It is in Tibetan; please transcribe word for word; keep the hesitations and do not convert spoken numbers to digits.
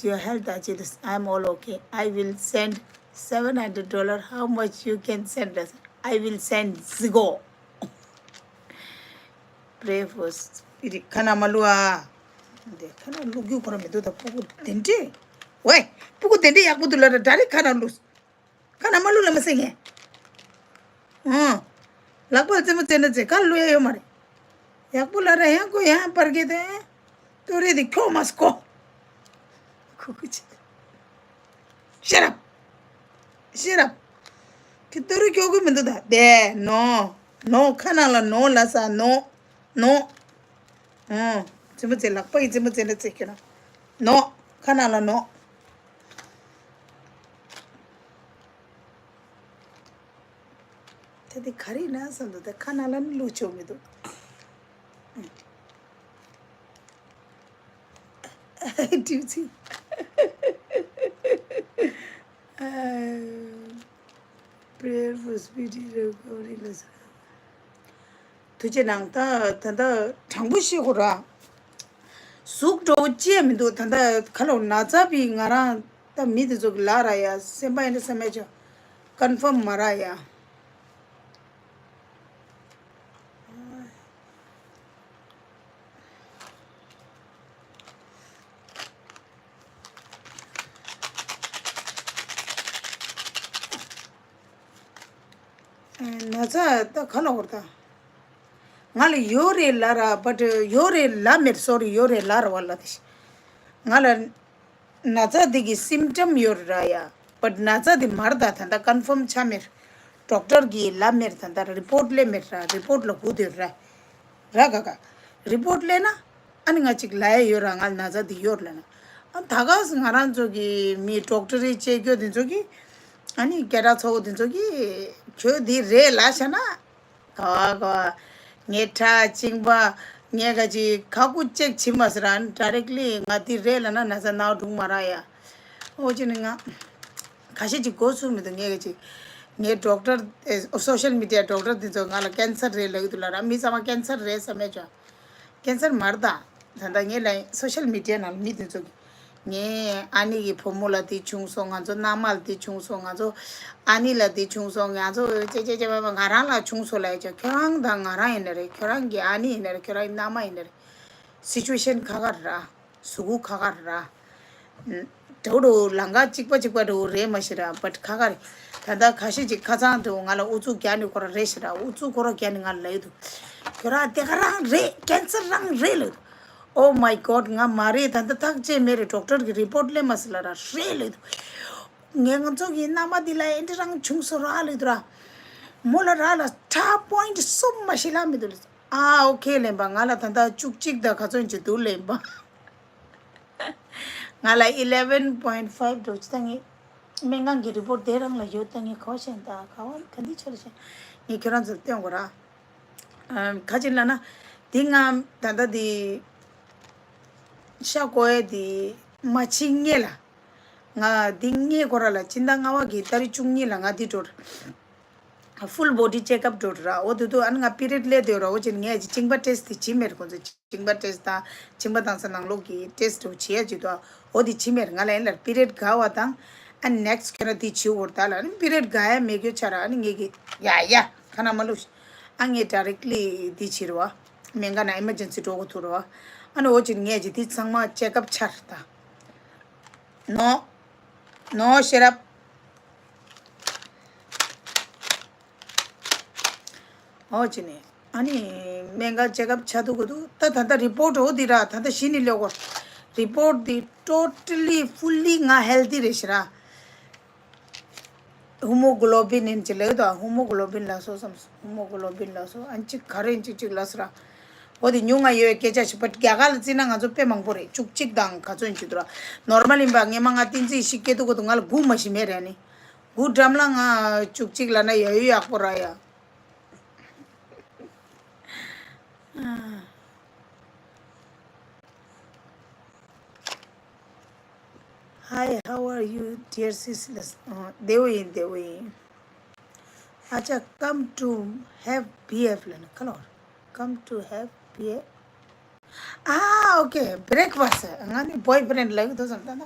your health, Achilles? I'm all okay. I will send seven hundred dollar. How much you can send us? I will send zero. Pray for spirit. ཁ་ན་མ་བླུག་ཨ། འདི་ཁ་ན་བླུག་རྒྱུ་ཁོ་རང་མི་འདུག་ད་སྤུ་གུ་དེ་འདྲས། ཝེ། སྤུ་གུ་དེ་འདྲས་ཡག་པོ་འདུག་ལ་ད་རེ་ཁ་ན་བླུག་ཁ་ན་མ་བླུག་ལ་མ་ཟེར་ངས། ཨང་། ལག་པ་རྩེད་མོ་རྩེ་འདྲ་རྩེ་ག་བླུག་ཡ་ཡོད་མ་རེད། ཡག་པོ་ལ་ར་ཡང་ཁོ་ཡང་པར་གེ་དེ། ཏུ་རེ་དེ་ཁྱོ་མ་སྐོ། ཁུ་ཁུ་ཆེ། ཤེ་རབ། ཤེ་རབ། ཁི་ཏུ་རེ་ཁྱོ་གུ་མི་འདུག་ད་དེ་ནོ། ནོ་ཁ་ནང་ལ་ནོ་ལ་ས་ནོ། ནོ། ཨང་། རྩེད་མོ་རྩེ་ལག་པ་ཡི་རྩེད་མོ་རྩེ་འདྲ་རྩེ་ཁྱོད་རང་། ནོ། ཁ་ནང་ལ་ནོ། ད་དེ་ག་རེ་ཡིན་ན་བསམ་འདུག་ད་ཁ་ནང་ལ་ནི་བླུག་ཆོག་མི་འདུག་ཏིའུ་ཙི། Prayer for speedy recovery ལ་ཟེར། ཐུགས་རྗེ་གནང་། ད་ད་ལྟ་དྲང་པོ་བཤད་དགོས་ར། ཟུག་འགྲོ་ཅི་ཡང་མི་འདུག་ད་ལྟ་ཁ་ལོ་ན་ཚ་བི་ང་རང་ད་མི་དེ་ཚོ་གི་ལ་ར་ཡ་སེམས་པ་ཡིན་ན་སེམས་མེད་ཅོ་ཀོན་ཕོམ་མ་ར་ཡ། ན་ཚ་ད་ག་ལ་བོར་ད། ང་ལ་ཡོད་རེད་ལ་ར་བཊ་ཡོད་རེད་ལ་མེད་སོ་རི་ཡོད་རེད་ལ་ར་བ་ལ་དེ་ང་ལ། ན་ཚ་འདི་གི་སིམ་ཊམ་ཡོད་ར་ཡ། བཊ་ན་ཚ་འདི་མར་ད་ད་ད་ཀོན་ཕོམ་ཆ་མེད། ཌོག་ཊར་གི་ལ་མེད་ད་ད་རི་པོཊ་ལེ་མེད་ར་རི་པོཊ་ལ་གུ་དེ་ར། ར་ག་ག་རི་པོཊ་ལེ་ན་ཨ་ནི་ང་ཅིག་ལ་ཡ་ཡོད་ར་ང་ན་ཚ་འདི་ཡོད་ལ་ན། ཨ་ད་ག་ང་རང་ཚོ་གི་མི་ཌོག་ཊར་རི་ཅེ་གྱོ་དེ་ཚོ་གི་ཨ་ནི་སྐད་གྲགས་ཚ་བོ་དེ་ཚོ་གི་གྱོ་འདི་རེད་ལ་ཤ་ན། ག་བ་ག་བ། ངའི་ཁྲག་གཅིན་པ། ངས་ག་ཅིག་ཁ་ཁུ་ཅེག་བྱིན་མ་ཟེར་ཨ་ཌའི་རེག་ལི་ང་འདི་རེད་ལ་ན་ན་ཚ་ནའོ་སྒྲུང་མ་རག་ཡ། ཨོ་ཅི་ནི་ང་། ཁ་ཤས་ཅིག་གོ་ཚུལ་མི་འདུག་ངས་ག་ཅིག་ངའི་ཌོག་ཊར་ཨེ་སོ་ཤལ་མི་ཌི་ཡ་ཌོག་ཊར་འདི་ཚོ་ང་ལ་ཀེན་སར་རེད་ལབ་ཀྱི་འདུག་ལ་ར་མི་ཚང་མ་ཀེན་སར་རེད་བསམ་མེད་ཅོ། ཀེན་སར་མ་རེད་ད། ད་ལྟ་ངས་ལ་སོ་ཤལ་མི་ཌི་ཡ་ནང་ལ་མི་དེ་ཚོ་གི་ངས་ཨ་ནེ་གི་བུ་མོ་ལ་དེ་བྱུང་སོང་། ང་ཚོ་མནའ་མ་ལ་དེ་བྱུང་སོང་། ང་ཚོ་ཨ་ནེ་ལ་དེ་བྱུང་སོང་། ང་ཚོ་ཅེ་ཅེ་ཅེ་མ་མ་ང་རང་ལ་བྱུང་སོང་ལབ་ཡ་ཅོ། ཁྱོད་རང་དང་ང་རང་ཡིན་ན་རེད། ཁྱོད་རང་གི་ཨ་ནེ་ཡིན་ན་རེད། ཁྱོད་རང་གི་མནའ་མ་ཡིན་ན་རེད། སི་ཅུ་ཨེ་ཤན་ཁག་ཁག་རེད་ར། གཟུགས་པོ་ཁག་ཁག་རེད་ར། འདྲ་བོ་འདྲ་བོ་ལམ་ཁ་གཅིག་པ་གཅིག་པ་འདྲ་བོ་རེད་མ་ཤེས་ར་བཊ་ཁག་ཁག་རེད། ད་ལྟ་ཁ་ཤས་ཅིག་ཁ་ཚང་འདྲ་བོ་ང་ལ་ཨུ་ཚུགས་རྒྱག་ནི་ཁོ་ར་རེད་ཤེས་ར། ཨུ་ཚུགས་ཁོ་ར་རྒྱག་ནི་ང་ལ་ལབ་ཀྱི་འདུག་ཁྱོད་རང་དེ་ག་རང་རེད། ཀེན་སར་རང་རེད་ལབ་ཀྱི་འདུག Oh my God ང་མ་རེད། ད་ལྟ་ཐག་བཅད་མེད་རེད། ཌོག་ཊར་གི་རི་པོཊ་ལེན་མ་ཟེར་ལ་ར་རེད་ལབ་ཀྱི་འདུག་ངས་ང་ཚོ་གི་མནའ་མ་འདི་ལ་ཨེ་འདྲ་རང་བྱུང་སོང་ར་ལབ་ཀྱི་འདུག་ར། མོ་ལ་ར་ལ་ཁྲག་པོ་ཡིན་ཊི་གསུམ་མ་ཤི་ལ་མི་འདུག་ལབ་ཀྱི་འདུག་ཨ་ཨོ་ཁེ་ལེན་པ། ང་ལ་ད་ལྟ་བཅུ་གཅིག་དང་ག་ཚོད་ཅིག་འདུག་ལེན་པ། ང་ལ་eleven point five འགྲོ་ཅི་ད་ངས་སྨན་ཁང་གི་རི་པོཊ་དེ་རང་ལ་ཡོད། ད་ངས་ག་བ་ཤེས་ད་ག་བ་ག་འདི་ཆ་ལ་ཤེས། ངས་ཁྱོད་རང་ཚོར་སྟོན་དགོས་ར། ཨམ་ག་ཅི་ལབ་ན། འདི་ང་ད་ལྟ་འདི་ཤ་བཀོག་ཡས་འདི་མ་ཕྱིན་སྔོན་ལ། ང་འདི་སྔོན་ཁོ་ར་ལ་སྤྱི་ཟླ་ལྔ་པ་གི་ཏ་རིག་བཅུ་གཉིས་ལ་ང་འདི་འགྲོ། ཧྥུལ་བོ་ཌི་ཅེག་ཨབ་འགྲོ་ར། འོ་དེ་དུས་ཨ་ནི་ང་པི་རི་ཡོཌ་སླེབས་དེ་ར། འོ་ཅིག་ངས་ཅིག་གཅིན་པ་ཊེ་སི་དེ་བྱིན་མེད་ཁོང་ཚོ། གཅིན་པ་ཊེ་སི་དང་གཅིན་པ་བཏང་ས་ནང་ལོགས་ཀྱི་ཊེ་སི་དེ་བྱེད་ཡ་ཅིག་འདུག་འོ་དེ་བྱིན་མེད། ང་ལ་ཡིན་ལ་པི་རི་ཡོཌ་འགག་པ་དང་ཨ་ནེག་སི་ཊི་ཁྱོད་ར་དེ་བྱེད་འོར་ད་ལ་ཨ་ནི་པི་རི་ཡོཌ་འགག་ཡ་མེད་རྒྱུ་ཆ་ར། ཨ་ནི་ངས་ཀྱི་ཡ་ཡ་ཁ་ན་མ་ལུས། ཨ་ངས་ཌའི་རེག་ལི་དེ་བྱེད་ར་བ། སྨན་ཁང་ན་ཨི་མར་ཇེན་སི་འགྲོ་དགོས་ཐུག་ར་བ། ཨ་ནི་འོ་ཅིག་ངས་ཅིག་དེ་ཚང་མ་ཅེག་ཨབ་ཆར་ད། ནོ། ནོ་ཤེ་རབ། ཨོ་ཅི་ནི། ཨ་ནི་སྨན་ཁང་ཅེག་ཨབ་བྱ་འདུག་གོ་འདུག་ད་ད་ལྟ་རི་པོཊ་འོ་འདི་ར་ད་ལྟ་གཞི་ནས་ལོག་གོ། རི་པོཊ་འདི་ཊོ་ཊ་ལི་ཧྥུལ་ལི་ང་ཧེལ་ཐི་རེད་ཤི་ར། ཧི་མོ་གོ་ལོ་བིན་ཡིན་ཅི་ལབ་ཡོད་དོ། ཧི་མོ་གོ་ལོ་བིན་ལ་སོ་བསམ་སོ། ཧི་མོ་གོ་ལོ་བིན་ལ་སོ་ཨན་ཅིག་ག་རེ་ཡིན་ཅིག་ཅིག་ལ་སོ་ར། འོ་དེ་ཉུང་ང་ཡོད་སྐད་ཆ་ཞིག་པ་རྒྱ་གར་ལ་བརྩིས་ན་ང་ཚོ་དཔེ་མང་པོ་རེད། བཅུ་གཅིག་དང་ག་ཚོད་ཡིན་ཅི་འདུག་ར། ནོར་མལ་ཡིན་པ་སྔས་མ་ང་བསྟན་འཛིན་ཞིག་སྐད་དུ་གོ་དུ་ང་ལ་དགུ་མ་ཞིག་མེད་རེད་ནི། དགུ་འགྲམ་ལ་ང་བཅུ་གཅིག་ལ་ན་ཡ་ཡོད་ཡག་པོ་ར་ཡ། Hi, how are you, dear sisters? ཨ་བདེ་པོ་ཡིན། བདེ་པོ་ཡིན། ཨ་ཅག་come to have beer ལབ་ན་ག་ལོར། Come to have beer. Ah, okay, breakfast. ང་ནི་boyfriend ལབ་ཀྱི་འདུག་བསམ་ད་ན།